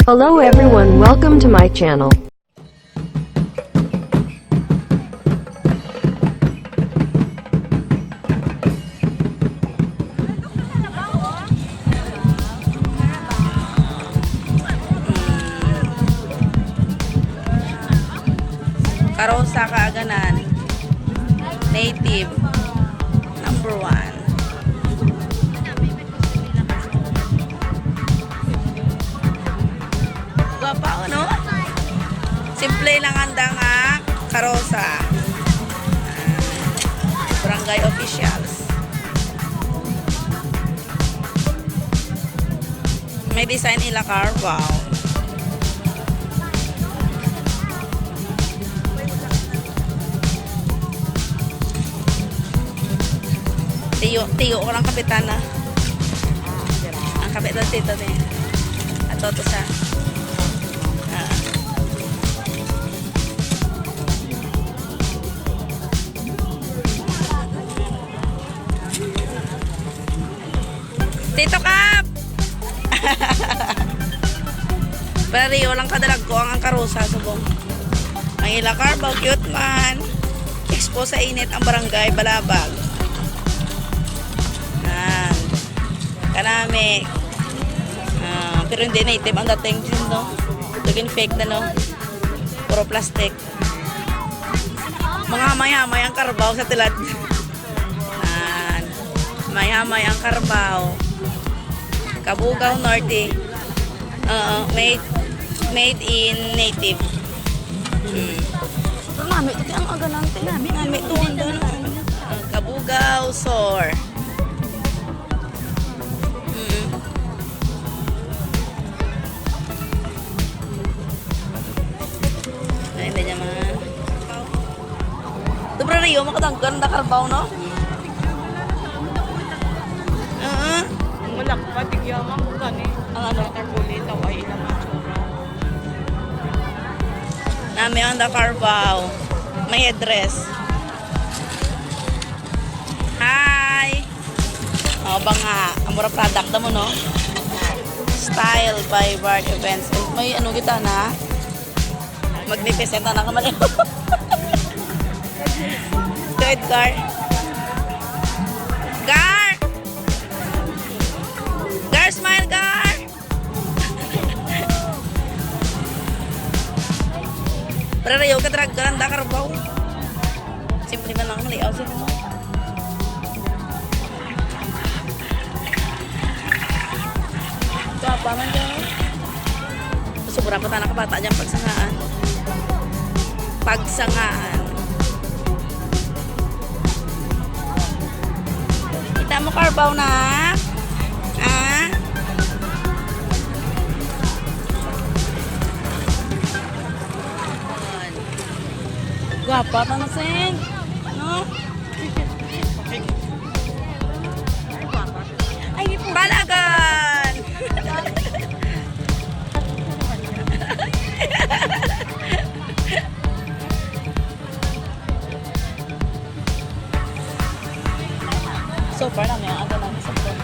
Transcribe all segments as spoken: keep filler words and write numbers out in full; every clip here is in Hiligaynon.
Hello everyone, welcome to my channel. Karosa Kaaganan. Native. Number one. Gwapa, oh, no? Simple lang ang danga karosa. Barangay officials. May design ila Carabao. Tiyo, tiyo ko lang kapitan na. Ang kapitan dito ni. Ato to sa. Ah. Tito Kap! Pareho lang kadalag ko ang, ang karusa subong. Ang ila Carabao, cute man. Expo sa init ang barangay Balabag. Yan. Kanami. Ah, pero hindi native ang dating din, no? Laging fake na, no? Puro plastic. Mga hamay-hamay ang Carabao sa tilad. Yan. May hamay ang Carabao. Cabugao Norte. Oo, made made in native. Hmm. Pero nami, ito ang aganante. Nami, nami, tuwan doon. Ang Cabugao Sur. Hmm. Ay, hindi niya man. Sobra Rio, makadaggan na Carabao, no? Oo. Ang malakpa, tigyaman ko gani. Ang ano? Tarpulin daw ay ilang itsura. Nami ang da Carabao. May headdress. Hi! O, ba nga, ang mura product na mo, no? Style by Bart Events. May ano kita na? Magnificent na naman. Go ahead, Gar. Gar! Gar, smile, Gar! Pero rayo ka drag ka lang da Carabao. Simple man lang ang layout sa mo. Gwapa man daw. Sobra pa ta nakabata dyan pagsangaan. Pagsangaan. Kita mo Carabao na? Ah? Gwapa pa na, Sen. No? Ay, di po. Palagan! So far na, may aga lang sa phone.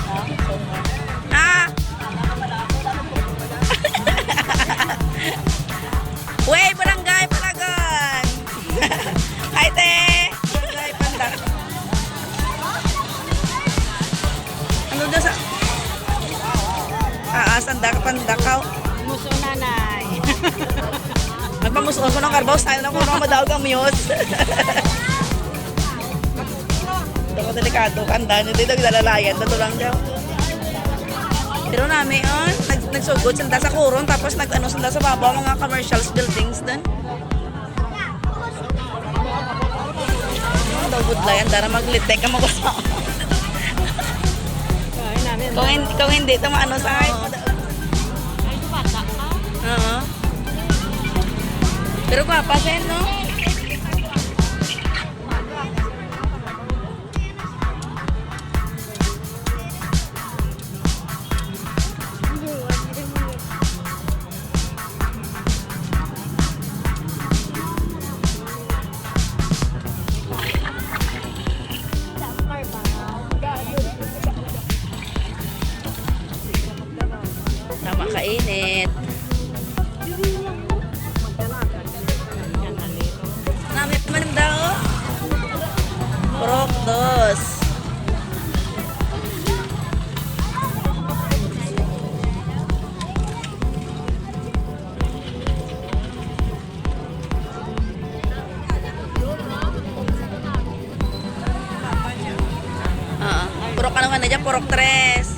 Ha? So far. Ah! Way, barangay Palagan! Hi, te! Barangay Pandak. Ano daw sa... Ah, ah, sanda ka pandakaw. Muso nanay. Nagpamusuon ko ng Carabao style na ko nung madaog ang muse. Ito ko delikado, kanda nyo dito, naglalalayan na to lang daw. Pero nami, oh, nag nagsugod sanda sa kuron, tapos nag-ano sanda sa babaw, mga commercials buildings dun. Ano daw budlay, ang dara maglitek ang mga sa. Ay, namin. Kung, hin- kung hindi ito maano sa... Ay, bata ka? Oo. Pero gwapa siya, no? Tama ka init. Purok tres.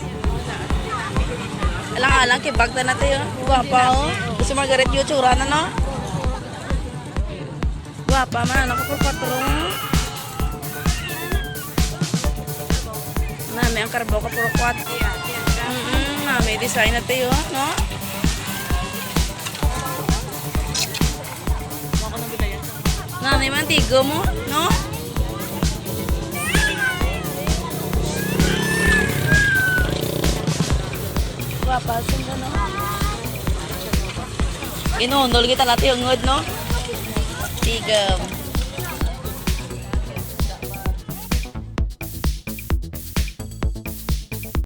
Alang-alang, kibag ta na tayo. Gwapa, oh. Gusto Margaret yung tsura na, no? Gwapa man, ano ko, puro kwatro. Nami ang karbaw ka, puro kwatro. Mm-mm, nami, design na tayo, no? Nanay, mantigo mo, no? Gwapa, sunda, no? Inunol kita lati yung ngod, no? Tigam.